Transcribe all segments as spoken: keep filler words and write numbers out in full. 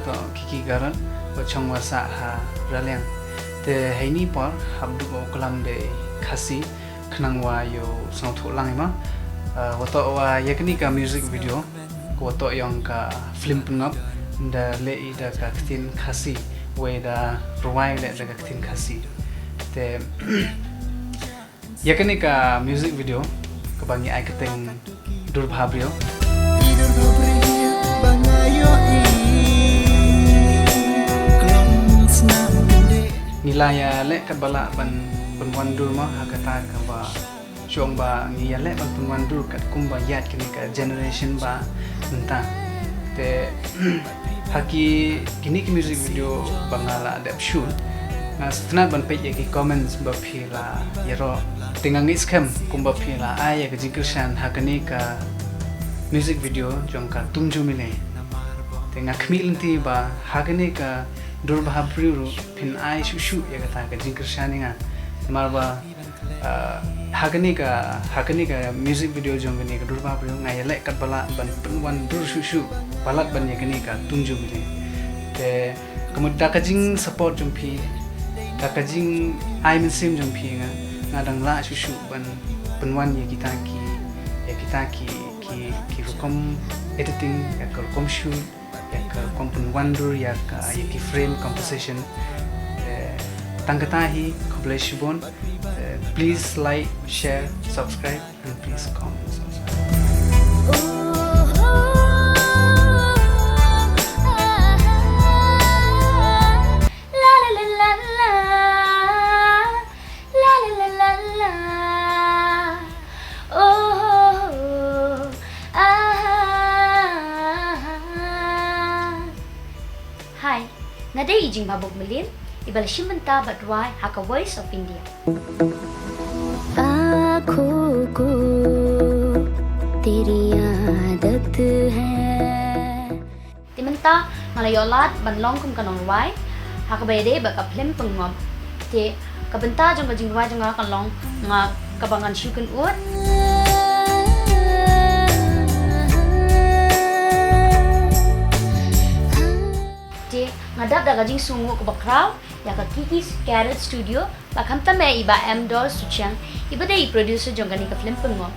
Toh Kiki Garot, wa chong wa sah ha Raliang. Te heini por hap du u klam de Khasi, khnang wa ïoh sngewthuh lang i ma. Uh, wa toh wa ïa kane ka music video, ka wa toh ïong ka film Pynngop, da leh i da ka ktien Khasi, wei da rwai leh da ka ktien Khasi. Te ïa kane ka music video kaba ngi ai kyrteng Dur Bha Briew. Ngi la ïa leh katba lah ban pynwan dur ma ha kata kaba shong ba ngi ïa leh ban pynwan dur katkum ba ïaid kane ka generation ba mynta. Te ha ki kine ki music video ba nga la dep shoot, nga sngewtynnat ban peit ïa ki comments ba phi la ïaroh. Te nga ngeit skhem kumba phi la ai ïa ka jingkyrshan ha kane ka music video jong ka Tum Ju Mile. Te nga khmih lynti ba ha kane ka Dur Bha Briew ruh phin ai shuh shuh ïa kata ka jingkyrshan ïa nga. Namar ba, uh, ha kane ka, ha kane ka music video jong kane ka Dur Bha Briew nga ïa leh katba lah ban pynwan dur shuh shuh palat ban ïa kane ka Tum Ju Mile. Te ka mut da ka jing support jong phi, da ka jing ai mynsiem jong phi nga, nga dang lah shuh shuh ban pynwan ïa kita ki, ïa kita ki, ki, ki rukom editing, ïa ka rukom shoot, ïa ka rukom pynwan dur ïa ka, ïa ki frame composition. Eh, tang kata hi, khublei shibun. Eh, please like, share, subscribe, and please comment. Hi, nga dei i Jingbha Bokmylliem, iba la shim bynta bad rwai ha ka Voice of India. आँखों को तेरी आदत है। Te mynta nga la ïoh lad ban long kum ka nongrwai ha kaba ïadei bad ka film Pynngop. Te ka bynta jong ka jingrwai jong nga ka long nga kaba ngan shu kynnoh. Te nga dap da ka jingsngewnguh kaba khraw ïa ka Kiki Garot Studio, ba khamtam eh i Bah M Dor Suchiang, iba dei i producer jong kane ka film Pynngop.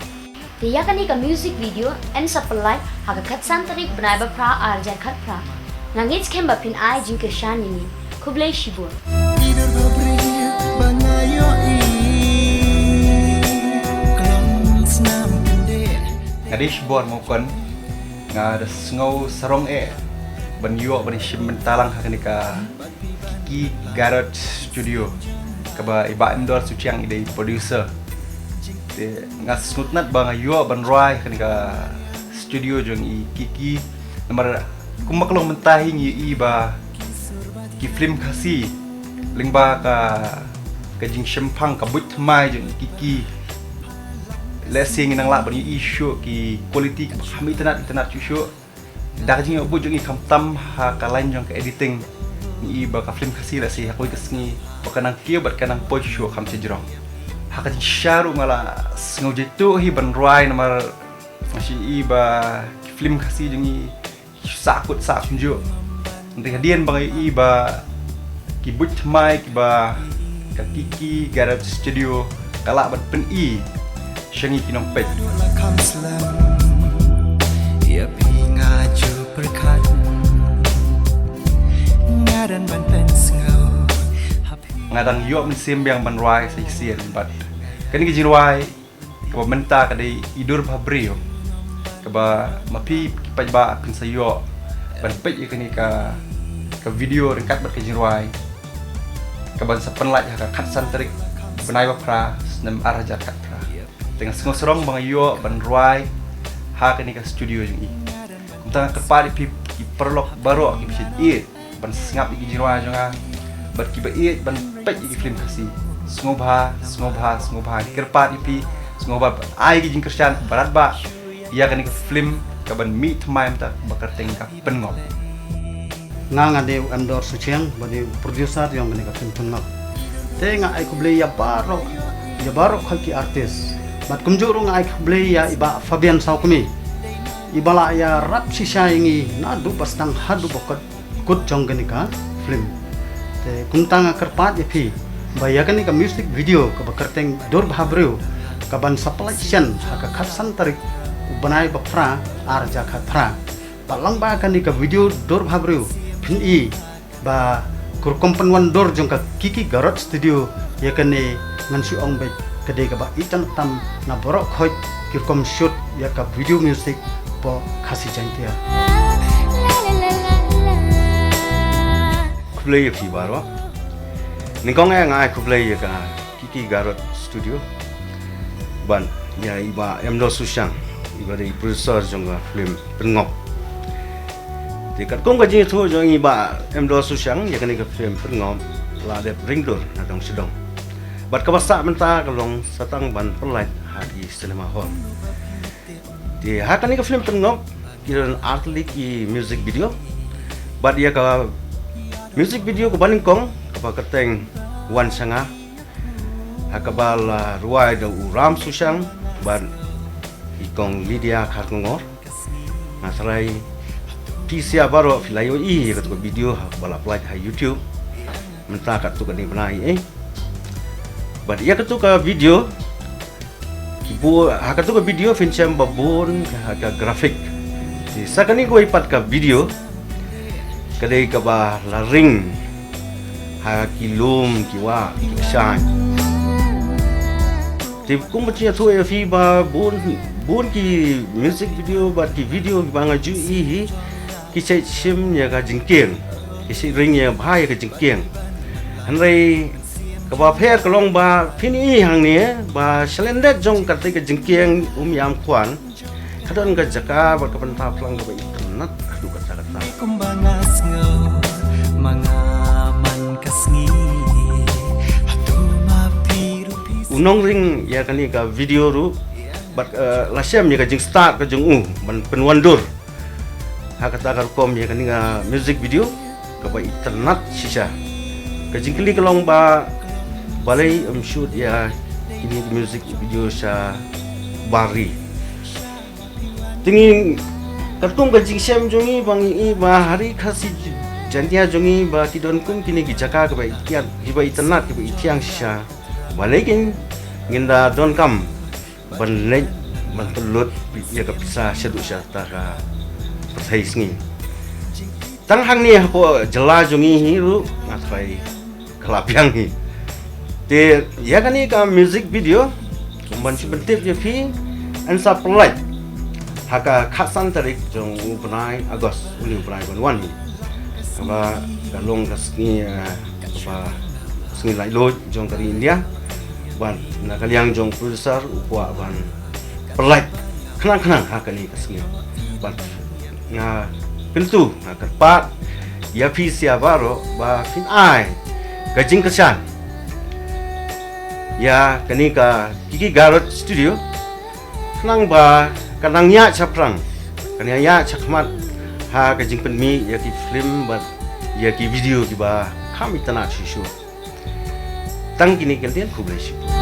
Te ïa kane ka music video yn sa pynlait ha ka khatsan tarik bnai ba phra ar hajar khatphra. Nga ngeit skhem ba phin ai jingkyrshan ïa ngi. Khublei shibun. Nga dei Shibor Mawkon, nga da sngew sarong eh ban ïoh ban shim bynta lang ha kane ka Kiki Garot Studio, kaba i Bah M Dor Suchiang i dei producer. Te nga sngewtynnat ba nga ïoh ban rwai ha kane ka studio jong i Kiki. Namar kumba ka long mynta hi ngi i ba ki film Khasi lyngba ka, ka jingshemphang ka buit thymmai jong i Kiki. Lehse ngin nang lah ban i shuh ki quality kaba kham itynnat itynnat shuh shuh. Da ka jingïoh buit jong i khamtam ha ka line jong ka editing, ngi i ba ka film Khasi lehse ha kawei ka sngi ba ka nang kiew bad ka nang poi shuh kham sha jrong. Ha ka jingshisha ruh nga la sngew jaituh hi ban rwai namar nga shu i ba ki film Khasi jong i shu sah kut sah kumjuh. Hynrei hadien ba nga i ba ki buit thymmai kiba ka Kiki Garot Studio ka lah ban pyni sha ngi ki nongpeit. Ïa phi nga ju pyrkhat, nga dang ban pynsngew. Nga dang ïoh mynsiem biang ban rwai sa shisien bad kane ka jingrwai kaba mynta ka dei I Dur Bha Briew, kaba ma phi ki paidbah phin sa ïoh ban peit ïa kane ka, ka video ryngkat bad ka jingrwai kaban sa pynlait ha ka khatsan tarik bnai ba phra snem ar hajar khatphra. Te nga sngew sarong ba nga ïoh ban rwai ha kane ka studio jong i. Kumta nga kyrpad ïa phi ki paralok baroh kiba shait ïeit ban sngap ïa ki jingrwai jong nga bad kiba ïeit ban peit ïa ki film Khasi. Sngewbha, sngewbha, sngewbha, kyrpad ïa phi, sngewbha ban ai ki jingkyrshan ba radbah ïa kane ka film kaban mih thymmai mynta ba kyrteng ka Pynngop. Nga nga dei u M Dor Suchiang, ba dei u producer jong kane ka film Pynngop. Te nga ai khublei ïa baroh, ïa baroh ki artist. Bad kumjuh ruh nga ai khublei ïa i Bah Fabian Sawkmie, iba la ïarap shisha ïa ngi naduh ba sdang haduh ba kut. Kut jong kane ka film. Te kumta nga kyrpad ïa phi ba ïa kane ka music video kaba kyrteng Dur Bhabriew, kaban sa pynlait shen ha ka khatsan tarik u bnai ba phra ar hajar khatphra. Ba lang ba kane ka video Dur Bhabriew phin i ba ka rukom pynwandur jong ka Kiki Garot Studio ïa kane ngan shu ong beit ka dei kaba itynnad tam na baroh khoit ki rukom shoot ïa ka video music hapoh Khasi Jaiñtia. Khublei ïa phi baroh. Nyngkong eh nga ai khublei ïa ka Kiki Garot Studio. Bad ïa i Bah Emdo Sushang, i ba dei producer jong ka film Pynngop. Te katkum ka jingïathuh jong i Bah Emdo Sushang, ïa kane ka film Pynngop la dep ring dur na dong sha dong. Bad kaba sah mynta ka long sa tang ban pynlait ha ki cinema hall. Te ha kane ka film Pynngop ki don artylli ki music video. Bad ïa ka music video kaba nyngkong kaba kyrteng Wan Sha Nga, ha kaba la rwai da u Ram Sushang bad i Kong Lydia Kharkongor. Nga tharai phi sia baroh phi la ïohi ïa katu ka video ha kaba la pynlait ha YouTube mynta katu kane ka bnai, eh. Bad ïa katu ka video, ki bu-, ha katu ka video phin shem ba bun ka, ka graphic. Te sa kane kawei pat ka video ka dei kaba la ring ha ki lum, ki wah, ki kshaid. Te kumba jingïathuh ïa phi ba bun, bun ki music video bad ki video kiba nga ju ïohi hi, ki shait shim ïa ka jingkieng, ki shait ring ïa bha ïa ka jingkieng. Hynrei kaba pher ka long ba phin i hangne ba shalyndet jong katei ka jingkieng Umïam Khwan ka don ka jaka bad ka bynta phlang kaba itynnad haduh katta katta. Kumba nga sngew ma nga man ka sngi, haduh ma phi ruh phi. U nongring ïa kane ka video ruh bad, eh, la shem ïa ka jingstad ka jong u ban pynwandur ha kata ka rukom ïa kane ka music video kaba itynnad shisha. Ka jingkylli ka long ba balei ym shoot ïa kine ki music video sha bar ri. Te ngi katkum ka jingshem jong ngi ba ngi i ba ha ri Khasi Jaiñtia jong ngi ba ki don kum kine ki jaka kiba itynnad, kiba itynnad, kiba ithiang shisha. Balei kin ngin da donkam ban leit ban pynlut ïa ka pisa shaduh sha kata ka pyrthei sngi. Tang hangne hapoh jylla jong ngi hi ruh nga tharai ka la biang hi. Te ïa kane ka music video kumban shu pyntip ïa phi, yn sa pynlait ha ka khatsan tarik jong u bnai August, une u bnai ban wan hi. Kaba ka long ka sngi, eh, kaba sngi laitluid jong ka ri India. Bad na ka liang jong producer u kwah ban pynlait khnang khnang ha kane ka sngi. Bad nga kyntu, nga kyrpad ïa phi sia baroh ba phin ai ka jingkyrshan ïa kane ka Kiki Garot Studio. Khnang ba kan nang ïaid shaphrang, kan nang ïaid shakhmat ha ka jingpynmih ïa ki film bad ïa ki video kiba kham itynnad shuh shuh. Tang kine ki kyntien, khublei shibun.